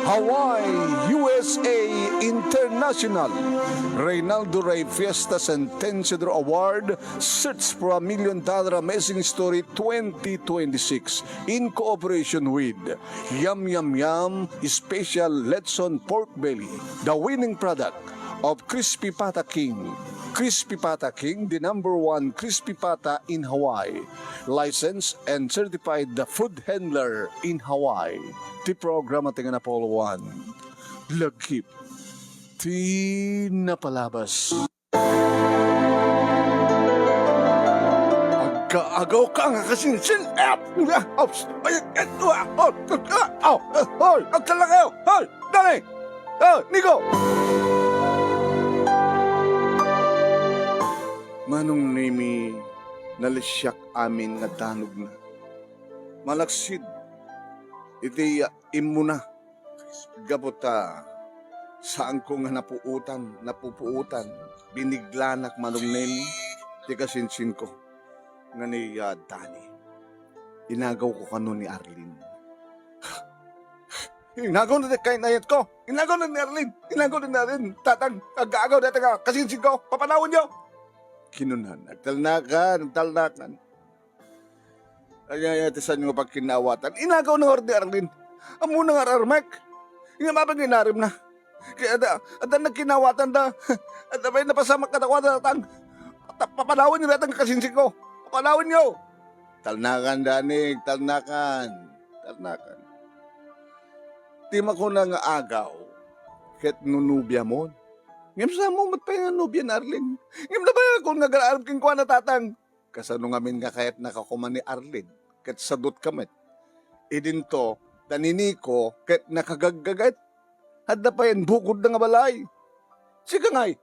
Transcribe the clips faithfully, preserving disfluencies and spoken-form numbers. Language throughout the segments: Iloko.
Hawaii, U S A International. Reynaldo Rey Fiesta Sentenciador Award, Search for a Million Dollar Amazing Story twenty twenty-six in cooperation with Yum Yum Yum Special Lechon Pork Belly, the winning product of Crispy Pata King. Crispy Pata King, the number one crispy pata in Hawaii. Licensed and certified the food handler in Hawaii. Ti programa ti nga napolo one. Lagip ti napalabas. Agkaagaw ka nga kasinsin. Ah! Ah! Ay, ay, ah! Oh! Ah! Oh! Hoy! Agkala kayo! Hoy! Dali! Oh! Nico! Manong Nemi, nalisiak amin nga danogna. Malaksid iti immuna. Gapu ta saanko nga napuotan, napupuotan, biniglaanak, Manong Nemi, ti kasinsinko nga ni, ah, Dani. Inagawko kano ni Arlene. Inagaw na ti kainayatko! Inagaw na ni Arlene! Inagaw na ni Arlene! Tatang, agagaw dayta nga kasinsinko! Papanawanyo! Kinunana, agtalnakan, agtalnakan. Ay, ay, ay, ti saanyo nga pagkinaawatan. Inagaw na ngarud ni Arlene. Ammona nga ar-armek. Ngem apay nga inarimna? Ket adda, adda nagkinaawatan da. Adda pay napasamak kadakuada, Tatang. Ta-, papanawanyo dayta nga kasinsinko. Papanawanyo. Talnakan, Dani, talnakan. Talnakan. Ti makuna nga agaw, ket no nobiamon. Ngem saan mo met pay nga nobia ni Arlene? Ngem nabayagakon nga agar-arem kenkuana, Tatang. Kasano ngamin nga kayatnaka koma ni Arlene ket sadutka met? Idinto, ta ni Nico ket nakagaggaget. Adda pay bukodna nga balay. Sika ngay.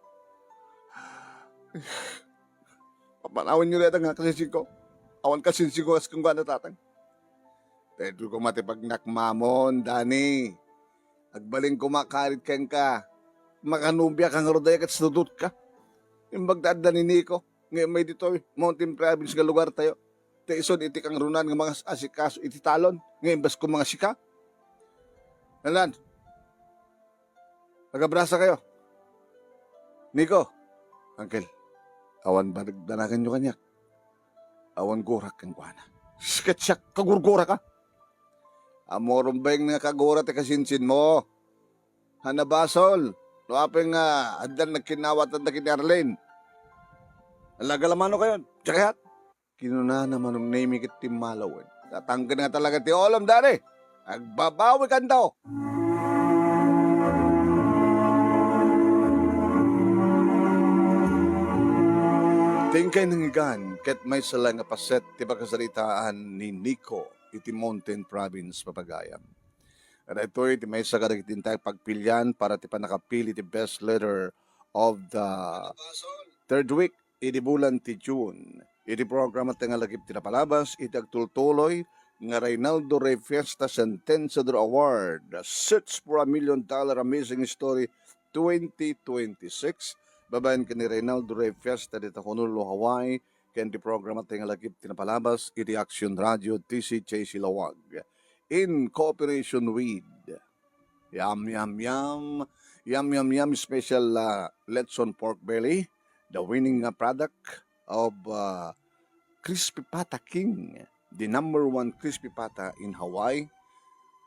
Papanawanyo dayta nga kasinsinko. Awan kasinsinko kas kenkuana, Tatang. Daytoy koma ti pagnakmamon, Dani. Agbalin koma karit kenka. Makanobia ka ngarud aya ket sadutka. Imbag ta adda ni Nico nga immay ditoy Mountain Province nga lugartayo. Ta isun iti kangrunan nga mangasikaso iti talon nga imbes ko mangasika. Nalan. Agabrasa kayo. Nico, Uncle, awan banag-, danaganyo kaniak. Awan gurak kenkuana. Ket siak, kagurgura ka. Ammom bain nga kagura ti kasinsinmo. Hanna basol, no apay nga addan nagkinaawatan da ken ni Arlene. Alaga la mano kayon, diak kayat. Kinunana Manong Nemi ket timmalawen. Tatangken nga talaga ti ulom, Dani. Agbabawikanto. Ti inkay nangngegan ket maysa la nga paset ti pakasaritaan ni Nico iti Mountain Province, papagayam. Daytoy ti maysa kadagiti intay pagpilian para ti pannakapili ti best letter of the third week idi bulan ti June. Iti programa ti nga lagip ti napalabas iti agtultuloy nga Reynaldo Rey Fiesta Sentenciador Award, Search for a Million Dollar Amazing Story twenty twenty-six, babaen ken ni Reynaldo Rey Fiesta dita Honolulu, Hawaii, ken ti programa ti nga lagip ti napalabas iti Action Radio T C J C Laoag in cooperation with Yum, Yum, Yum, Yum, Yum, Yum special, ah, lechon pork belly, the winning, ah, product of, ah, Crispy Pata King, the number one crispy pata in Hawaii,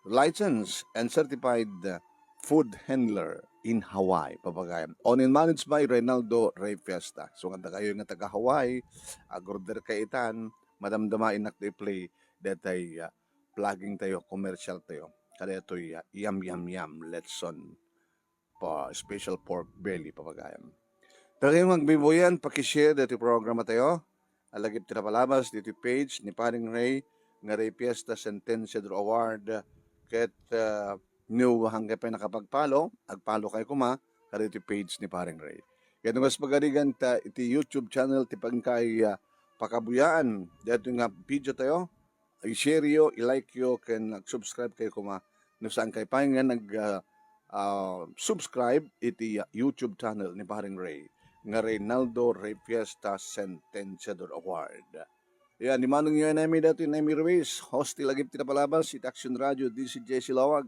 licensed and certified, ah, food handler in Hawaii, papagayam. Owned and managed by Reynaldo Rey Fiesta. So, nga kayo nga taga Hawaii, ag-order kay itan, madamdamaennak ti play detay, ah, plugging tayo, commercial tayo. Kada ito'y, ah, Yum Yum Yum Lechon pa special pork belly, papagayam. Dagiti magbibuyan, paki-share dito'y programa tayo. Alagip ti napalabas dito'y page ni Paring Ray nga Ray Fiesta Sentenciador Award. Ket, ah, no, hanggang pay nakapag-follow, ag-follow kayo kuma, kada ito'y page ni Paring Ray. Ket no, kas pagarigan ta iti YouTube channel ti pagkay, ah, pakabuyaan, dito nga video tayo, i-share yo, i-like yo, ken nag-subscribe kayo kuma. No saan kayo pa nga nag, ah, ah, subscribe iti, ah, YouTube channel ni Paring Ray, nga Reynaldo Rey Fiesta Sentenciador Award. Yan, ni Manong Yoy Nemi dati, Nemi Ruiz, host ti lagip ti napalabas, iti Action Radio, D C J C Lawag.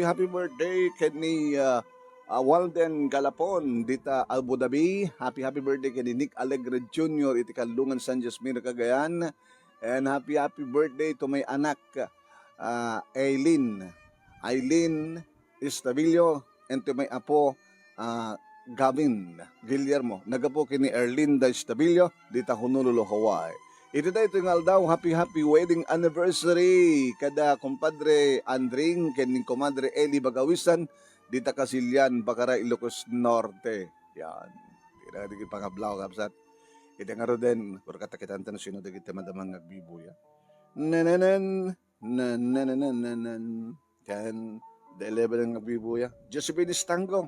happy, happy birthday ken ni, ah, ah, Walden Galapon dita Abu Dhabi. Happy, happy birthday ken ni Nick Alegre Junior iti Kallungan San Jasmine, Cagayan. And happy, happy birthday to my anak, ah, Aileen. Aileen Estabillo, and to my apo, ah, Gavin Guillermo, nagapu ken ni Erlinda Estabillo, dita Honolulu, Hawaii. Iti daytoy nga aldaw, happy, happy wedding anniversary kada kumpadre Andring ken ni kumadre Eli Bagawisan, dita Kasilyan, Bakaray, Ilocos Norte. Yan. Iti dagiti pangablaw, kabsat. Iti ngaruden, kurka ta kitanto no sino dagiti madama nga agbibuya. Nanananan, nananananan. Ken the eleven nga agbibuya. Josephine Estango,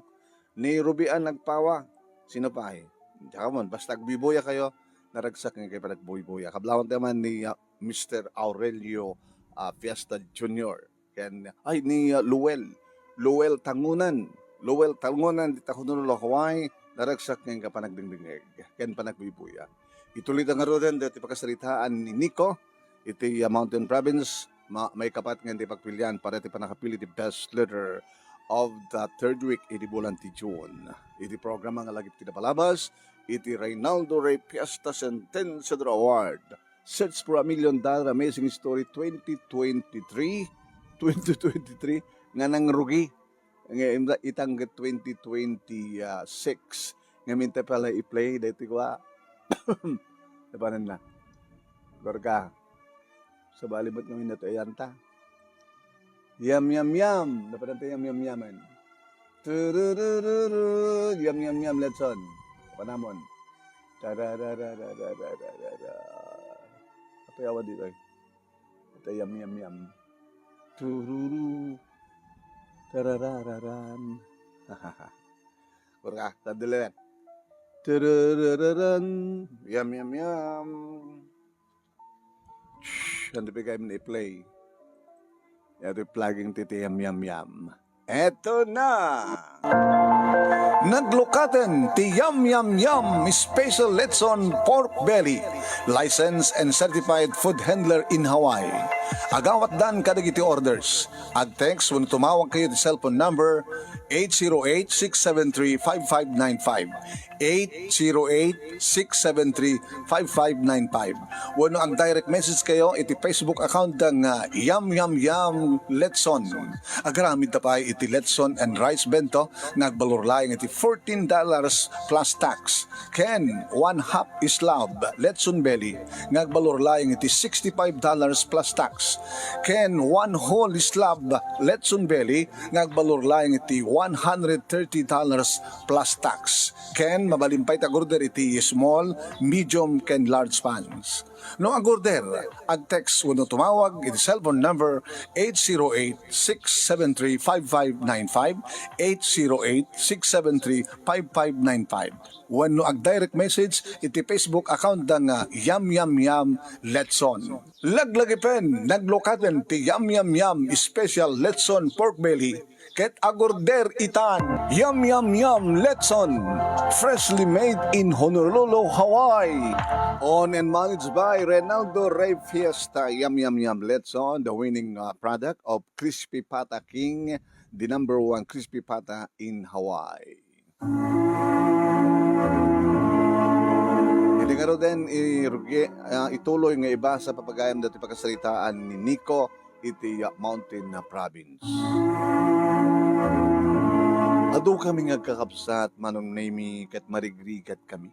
ni Rubian Nagpawa. Sino pay? Diak ammo, basta agbibuya kayo, naragsak nga kayo panagbuybuya. Kablawan tayo man ni, ah, Mister Aurelio, ah, Fiesta Junior. Ken, ay, ni, ah, Luel. Luel Tangunan. Luel Tangunan, dita Honolulu, Hawaii, naragsak nga kapanagdingdingeg. Ken panagbibuya. Ituloy ta ngaruden, dati pakasaritaan ni Nico, iti, ah, Mountain Province, ma-, maikapat nga iti pagpilian para iti panakapili ti best letter of the third week iti bulan ti June. Iti programa nga lagip ti napalabas, iti Reynaldo Rey Fiesta Sentenciador Award, Search for a Million Dollar Amazing Story twenty twenty-three, twenty twenty-three, nga nangrugi nga imda itangget twenty twenty-six. Ngamin ta pala i-play daytoy kua. Napanan na. Gorga. Sabali met ngamin na to ayanta. Yam, yam, yam. Napanan ta yam, yam, yaman. Tururururu. Yam, yam, yam. Let's on. Panamon. Tarararararararara. Apay awan ditoy? Ita yam, yam, yam. Tururu. Tararararan. Kurka, tadelen. Tararararan. Yam, yam, yam. Shh, ano pa kayo i-play? Ito yung plugging ti, ti yam, yam, yam. Eto na! Naglukaten ti Yum Yum Yum Special Letson Pork Belly, licensed and certified food handler in Hawaii. Agawatdan kadagiti orders. Ag-text wenno tumawag kayo ti cellphone number eight zero eight, six seven three, five five nine five. Eight zero eight, six seven three, five five nine five. Wenno ag-direct message kayo iti Facebook account da nga Yum Yum Yum Letson. Agaramid ta pay iti Letson and Rice Bento nga agbalor laeng iti fourteen dollars plus tax. Ken one half slab Letson Belly nga agbalor laeng iti sixty-five dollars plus tax. Ken one whole slab Letson Belly nga agbalor laeng iti one hundred thirty dollars plus tax. Ken mabalin pay ti ag-order iti small, medium, ken large pans. No ag-order, ag-text wenno tumawag iti cellphone number eight zero eight, six seven three, five five nine five, eight zero eight, six seven three, five five nine five. Wenno ag-direct message iti Facebook account da nga Yum Yum Yum Letson. Laglagipen, naglukaten ti Yum Yum Yum Special Letson Pork Belly ket ag-order itan. Yum Yum Yum Letson, freshly made in Honolulu, Hawaii. Owned and managed by Reynaldo Rey Fiesta. Yum Yum Yum Letson, the winning, uh, product of Crispy Pata King, the number one crispy pata in Hawaii. Iti ngaruden, irugi-, ah, ituloy nga ibasa papagayam dati pakasaritaan ni Nico iti, ah, Mountain, ah, Province. Adu kami nga agkakabsat, Manong Nemy, ket marigrigat kami.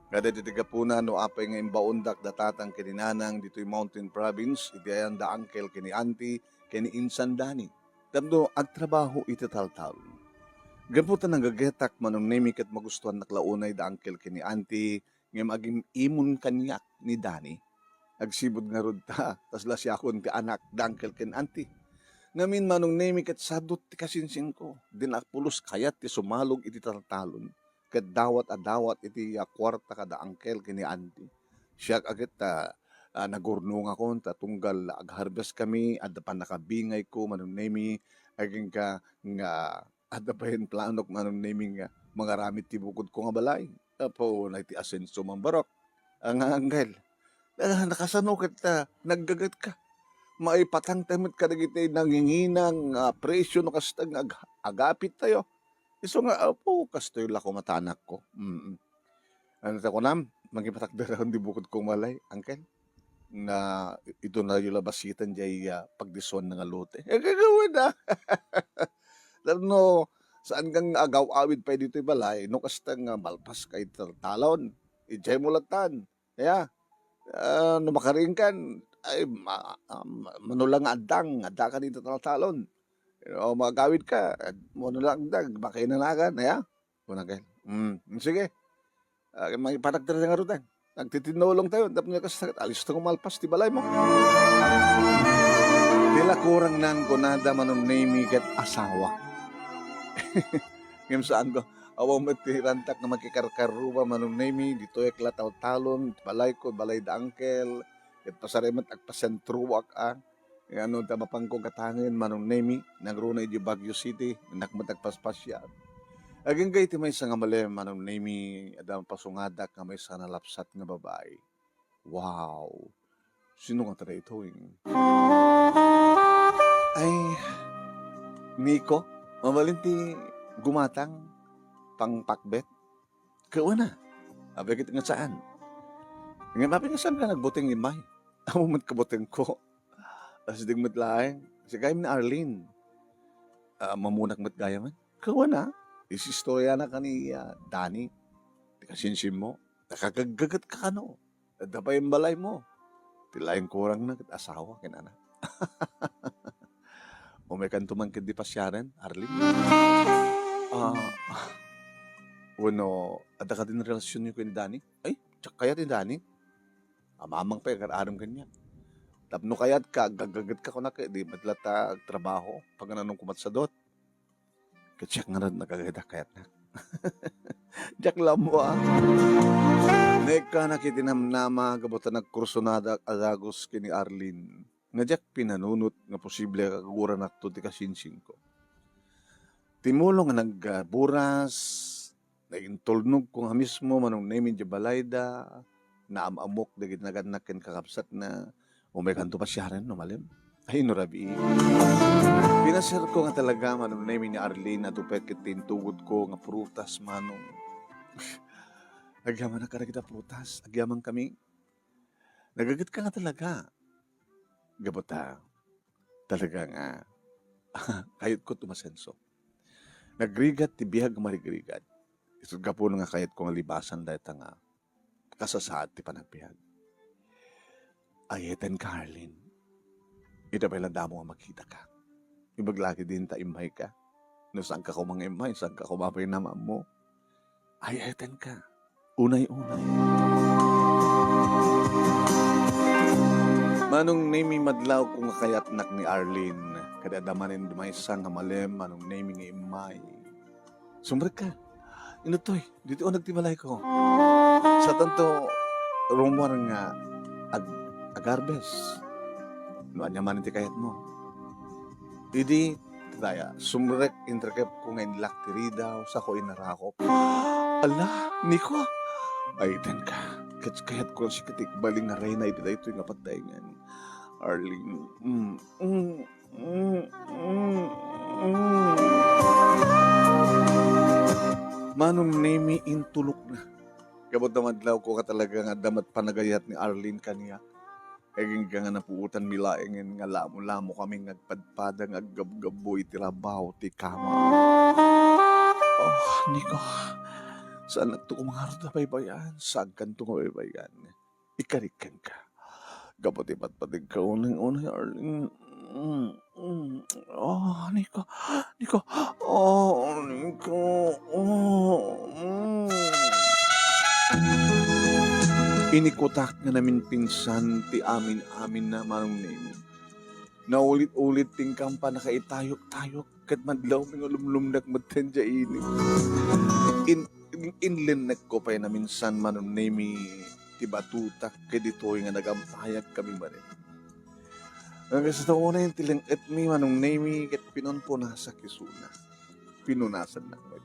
Kada iti gapuna no apay nga imbaondak da tatang ken ni nanang ditoy Mountain Province, iti ayan da uncle ken ni auntie, ken ni Insan Dani. Tapno agtrabaho iti taltalon. Gapu ta nagagetak, Manong Nemy, ket magustuannak la unay da uncle ken ni auntie, ngem agim-imon kaniak ni Dani. Agsibud ngarud ta, kasla siakon ti anak da uncle ken auntie. Ngamin, Manong Nemy, ket sadut ti kasinsinko. Dina pulos kayat ti sumalog iti taltalon ket dawat a dawat iti, ah, kuarta kada uncle ken ni auntie. Siak a ket, ah, ah, nagurnongakon ta tunggal ag-harvest kami, adda pannakabingayko, Manong Nemy, agingga nga adda payen planok, Manong Nemy, nga mangaramid ti bukodko nga balay. Apo, unay ti asenso, Ma'am Barok. Ang anggel. Ah, nakasano ket, ah, naggagetka? Maipatangta met kadagiti nanginginang, ah, presyo no kasta nga ag-, agapit tayo. Isu nga, apo, kastoy la koma ti anakko. Mm. Ano ta kunam? Mangipatakder akon di bukodko nga balay, uncle. Nga ito na yung labasitan jay, ah, pagdisuan na nga lote. Eh, gagawin na. Tapno, saan kang agaw-awid pay ditoy balay, no kasta nga malpas kay taltalon. Ijay mo latan. Ya. Ah, no makariingkan, ay, ma-, ah, ma-, mano lang nga addang, adda ka dito taltalon. O magawid ka, mano lang addang, makainanagan, ya. Kuna kel. Mm, sige. Ah, mangipanak tayo nga rutan. Nagtitinulong tayo, tapos nga kasakit, alis tayo malpas, ti balay mo. Tila kurang nan kunada Manong Nemy ket asawa. Ngem saan ko, awan met ti rantak nga makikarkaruba Manong Nemy, ditoy ak la taltalon, balay ko, balay da uncle, ket pasar met agpasentroak, a. Nga ano, ta mapanko gatangen, Manong Nemy, nangruna idiay Baguio City, innak met agpaspasiar. Agingga iti maysa nga malem, Manong Nemy, adda pasungadak nga maysa nga nalapsat nga babai. Wow! Sino nga taga ito, eh? Ay, Nico, mabalin ti gumatang, pangpakbet? Kawana. Apay ket nga saan? Ngem apay nga saan ka nagbuting immay? Amo met kabutengko. Asdeng met laeng. Si gayam ni Arlene. Ah, mamunak met gayamen. Kawana. Isistoryanak ni, ah, Dani. Ti kasinsinmo. Nakagaggaget ka kano. Adda pay balay mo. Ti laeng kurang na ket asawa ken anak. Umaykanto man ket di pasiaren, Arlene. Ah, Wenno, adda kadin relasionyo ken ni Dani? Ay, diak kayat ni Dani. Amamang pay agar-aram kaniak. Tapno kayatka, aggagetka kunana, ket di met latta agtrabaho. Pagananonko met sadot. Ket siak ngarud, nagagayda kayatna. Diak la ammo, a. Naikkanak iti namnama gapu ta nagkursonadak a dagus ken ni Arlene nga diak pinanunot nga posible a kaguranakto ti kasinsinko. Timulong nga nagburas, naintulnogko nga mismo, Manong Nemi, idiay balayda, naam-ammok dagiti nagannak ken kakabsatna, umay kanto pasiaren no malem. Ay, no rabii. Pinaserko nga talaga, Manong Nemi, ni Arlene a tupet ket ti intugodko nga prutas, Manong. Agyamanak kadagita prutas, agyamankami. Nagagetka nga talaga. Gapu ta, talaga nga, kayatko ti umasenso. Nagrigat ti biag nga marigrigat. Isut' gapuna nga kayatko nga libasan dayta nga kasasaad ti panagbiag. Ay-ayatenka, Arlene. Ita pay la damo nga makitaka. Ibaga la ketdin ta immayka. No saanka koma nga immay, saanka koma pay nga ammo. Ay-ayatenka. Unay-unay. Manong Nemi, madlawko nga kayatnak ni Arlene. Kadi adda manen maysa nga malem, Manong Nemi, nga immay. Sumrekka. Inuttoy, ditoy uneg ti balayko. Saanto rummuar nga ag-, agarbes. No ania manen ti kayatmo. Idi, daya, sumrek, intrekepko nga inlak ti ridaw, sako inarakop. Ala, Nico, ay-ayatenka. Ket kayatko sika ti ikbali nga reyna iti daytoy nga patdayngen. Arlene, mm, mm, mm, mm, mm. Manong Nemi, intulokna. Gapu ta madlawko nga talaga nga adda met panagayat ni Arlene kaniak. Agingga nga napuotanmi laengen nga lamo-lamokami nga agpadpada nga aggabgabbuy iti rabaw ti kama. Oh, Nico, saannakto koma ngarud a baybay-an, saankanto nga baybay-an. Ikarik kenka. Gapu ti patpategka unay-unay, Arlene. Mm, mm. Oh, Nico, Nico. Oh, Nico. Oh, mm. Inikutak nga naminpinsan ti amin-aminna, Manong Nemi. Naulit-ulit ti inkam pannakaitayok-tayok, ket madlawmi nga lumlumnak metten idiay init. In-, in-, inlennekko pay naminsan, Manong Nemi, ti batutak ket ditoy nga nagampayagkami manen. Ngem kasta unay ti leng-etmi, Manong Nemi, ket pinunpunasak isuna. Pinunasannak met.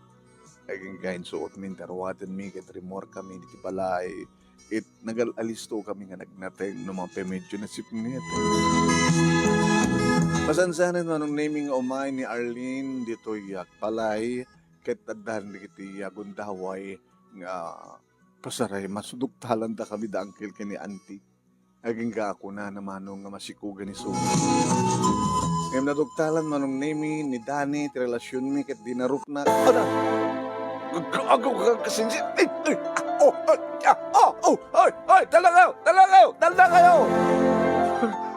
Agingga insuotmi, intaruatenmi, ket rimmuarkami iti balay. It nagal-alistokami nga nagnateng no mapay medyo nasipnget. Masansanen, Manong Nemi, nga umay ni Arlene ditoy agbalay, ket addan dagiti agundaway nga pasaray, masuduktalanda kami da uncle ken ni auntie. Agingga a kunana, Manong, nga masikugan isu. Ngem naduktalan, Manong Nemi, ni Dani ti relasionmi ket dinarupna. Ada! Aggaagaw nga agkasinsin! Ay! Ay! Ah! Oh! Ay! Ah! Oh! Ay! Ay! Talaga! Talaga! Talaga!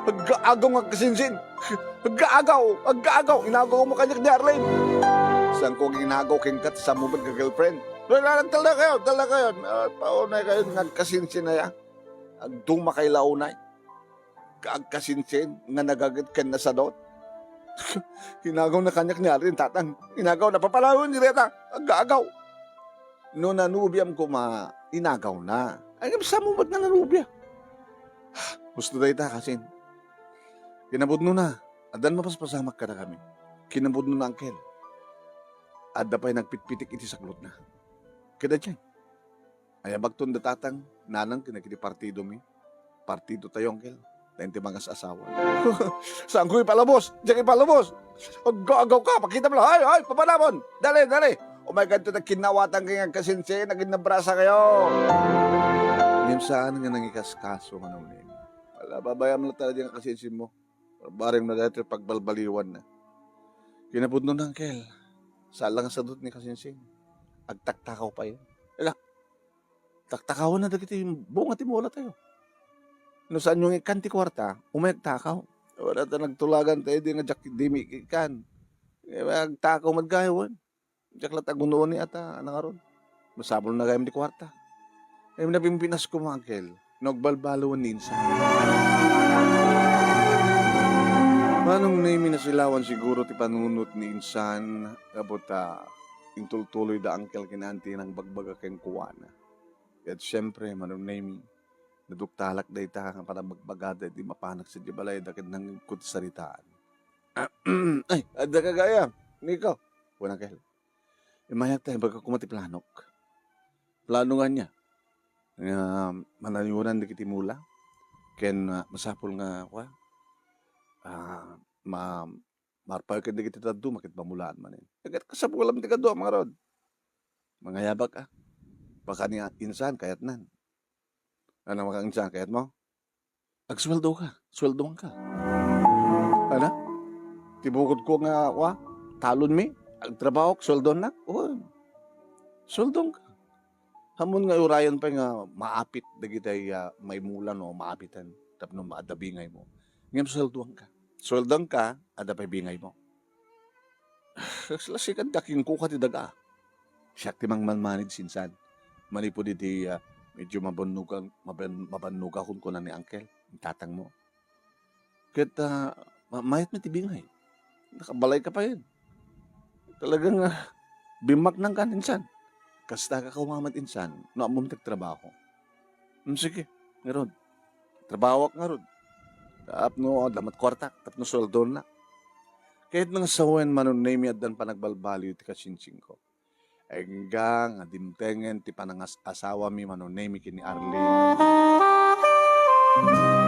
Aggaagaw nga agkasinsin! Aggaagaw! Aggaagaw! Inagawmo kaniak ni Arlene! Saanko nga inagaw kenka, saanmo met nga girlfriend? Wala, talaga kayo! Talaga kayo! Ah, paunay kayo nga agkasinsin aya. Agdumakay la unay. Agkasinsin nga nagaget ken nasadot. Inagawna kaniak ni Arlene, tatang. Inagawna, papalawen dita. Aggaagaw. No nanubiam koma, inagawna. Ay, ngem saanmo met nga nanubia? Husto dayta, kasin. Kinapudnona, addan mapaspasamak kadakami. Kinapudnona, uncle, adda pay nagpitpitik iti saklotna. Ket adda. Ayabagton da tatang, nanang, ken dagiti partidomi. Partidotayo, uncle. Dayta ti mangas-asawa. Saanko ipalubos? Diak ipalubos! Aggaagaw ka! Pakitam la! Ay, ay, papanamon! Dali, dali! Umay kanto ta kinnawatan kayo nga agkasinsin, agin nabrasa kayo! Ngem saan nga nangikaskaso, Manong Nemi. Ala, babayam la talaga nga kasinsinmo. Barbareng na daytoy pagbalbaliwanna. Kinapudno na, uncle. Saan la nga sadot ni kasinsin. Agtaktakaw pay. Ala, taktakawan na dagiti bunga ti mulatayo. No saanyo nga ikkan ti kuarta, umay agtakaw. Wala ta nagtulagan tayo di nga diak dimi ikkan. Eh, agtakaw met gayawen. Diak la ta agun-oni ata, nangarud. Masapul na gayam ti kuarta. Ay, napimpinas ko, Uncle. Nagbalbaliwan ni insan. Manong Nemi, nasilawan siguro ti panunot ni insan, gapu ta intultuloy da Uncle ken Auntie nang bagbaga kenkuana. Ket siempre, Manong Nemi, naduktalak dayta nga panagbagbagada idi mapanak sadiay balayda ket nangngegko ti saritaan. Ay, adda ka gayam, Nico. Kuna kel. Imayak ta, ibaga koma ti planok. Plano nga ania? Nga manayunan dagiti mula? Ken, ah, masapul nga, kua? Ah, ma-, marpayo ken dagiti dadduma ket mamulaan manen. Ket kasapulam ti kadua, mga rod. Mangayabak, ah. Baka ni insan, kayatnan. Ano, mga insan, kayat mo? Agsueldo ka, sueldoan ka. Ana? Ti bukod ko nga, wa, talon mi, agtrabaho, sueldoan na? O, sueldoan ka. Hamon nga urayan pay nga maapit dagiti, ah, maimula no maapitan tapno maadda bingay mo. Ngem sueldoan ka. Sueldoan ka, adda pay bingay mo. Kasla sikan, daking ko ka ti daga. Siak ti mangmanmanage insan. Manipud iti, ah, medyo mabannugan, maban-, mabannugakon kuna ni Uncle, ni tatang mo. Ket, ah, ma-, mayat mi ti bingay. Nakabalay ka pa yun. Talagang, ah, bimaknang ka insan. Kasta ka kumamat insan, no ammom ti agtrabaho. Hmm, sige, ngarud. Trabahok ngarud. Tapno, damat kuartak, tapno sueldonak. Ket nang sawen, Manong Nemi, addan panagbalbaliw ti kasinsingko. Engka nga dimtengen ti panangas-asawami, Manong Nemi, ken ni Arlene.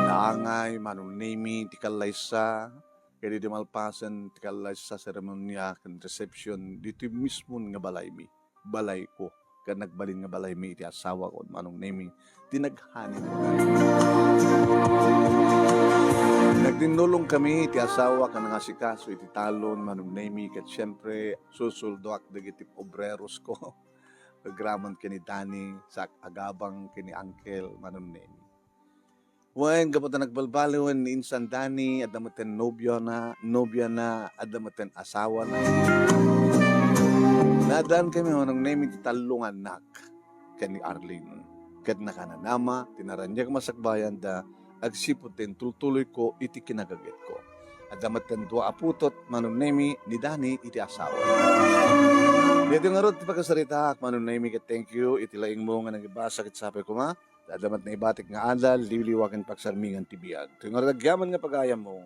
Naangay, Manong Nemi, ti kallaysa, ket idi malpasen ti kallaysa, seremonia ken reception, ditoy mismon nga balaymi, balayko, ken nagbalin nga balaymi iti asawakon, Manong Nemi, ti naghanit. Nagdinnulong kami iti asawa ken nangasikaso iti talon, Manong Nemi, ket siempre, susuldoak dagiti obreros ko. Agraman ken ni Danny, sa agabang ken ni Uncle, Manong Nemi. Wen, gapu ta nagbalbaliwen ni insan Danny, adda metten nobio na, nobia na, adda metten asawa na. Naaddan kami, Manong Nemi, ti tallo nga annak ken ni Arlene. Ket nakananama ti naraniag masakbayanda agsipud ta intultuloyko iti kinagagetko. Adda metten dua a putot, Manong Nemi, ni Danny iti asawa. Daytoy ngarud ti pakasaritaak, Manong Nemi, ket thank you iti laingmo nga nangibasa ket sapay koma. Adda met naibatik nga adal, liwliwa ken pagsarmingan ti biag. Toy ngarud agyaman nga pagayammo,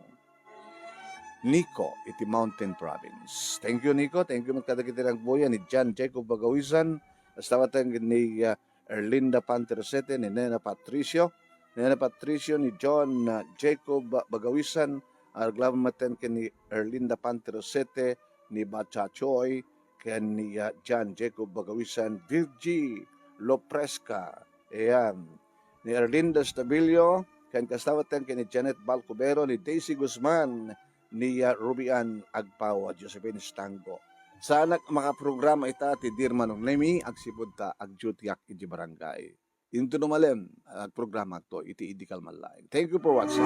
Nico iti Mountain Province. Thank you, Nico. Thank you met kadagiti nagbuya ni John Jacob Bagawisan. Kasta met ni, ah, Erlinda Panterosete, ni Nena Patricio. Nena Patricio, ni John, ah, Jacob Ba-, Bagawisan. Aglaban met ken ni Erlinda Panterosete, ni Bacha Choi, ken ni, ah, John Jacob Bagawisan, Virgie Lopresca. Ayan. Ni Erlinda Stabilio, ken kasta met ken ni Janet Balcubero, ni Daisy Guzman, ni, ah, Ruby Ann Agpao, Josephine Stango. Saanak makaprograma ita ti Dear Manong Nemi, agsipud ta agdutiak iti barangay. Inton umalem, agprogramaakto iti idi kalman laeng. Thank you for watching.